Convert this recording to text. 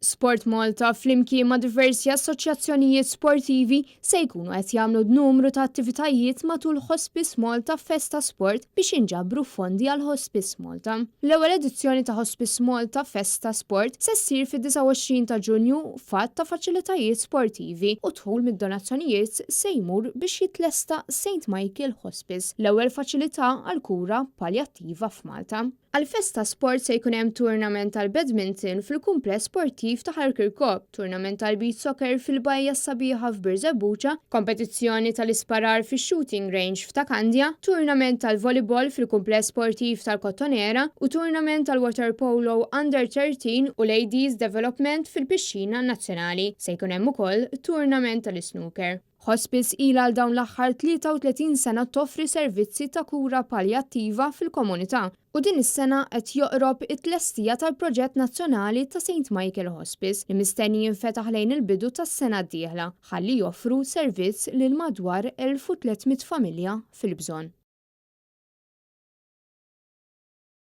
Sport Malta flimkien ma' diversi assoċjazzjonijiet sportivi se jkunu qed jagħmlu numru ta' attivitajiet matul Hospice Malta Festa Sport biex jinġabru fondi għal Hospice Malta. L-ewwel edizzjoni ta' Hospice Malta Festa Sport se ssir fid-29 ta' Ġunju f'għadd ta' faċilitajiet sportivi u d-dħul mid-donazzjonijiet se jmur biex jitlesta St Michael Hospice, l-ewwel faċilità għall-kura paljattiva f'Malta. Għall-Festa Sport se jkun hemm tournament tal-badminton fil-Kumpless Sportiv ta' Ħal Kirkop, tournament tal-beach soccer fil-Bajja s-Sabiħa f'Birżebbuġa, kompetizzjoni tal-isparar fix-shooting range f'Ta' Kandja, tournament tal-volleyball fil-Kumpless Sportiv tal-Kottonera u tournament tal-waterpolo Under 13 u Ladies Development fil-Pixxina Nazzjonali. Se jkun hemm ukoll tournament tal-isnooker. Hospice ilha għal dawn l-aħħar 33 sena toffri servizzi ta' kura paljattiva fil-komunità u din is-sena qed joqrob it-tlestija tal-proġett nazzjonali ta' St Michael Hospice li mistenni jinfetaħ lejn il-bidu tas-sena d-dieħla ħalli joffru servizz lil madwar 1,300 familja fil-bżonn.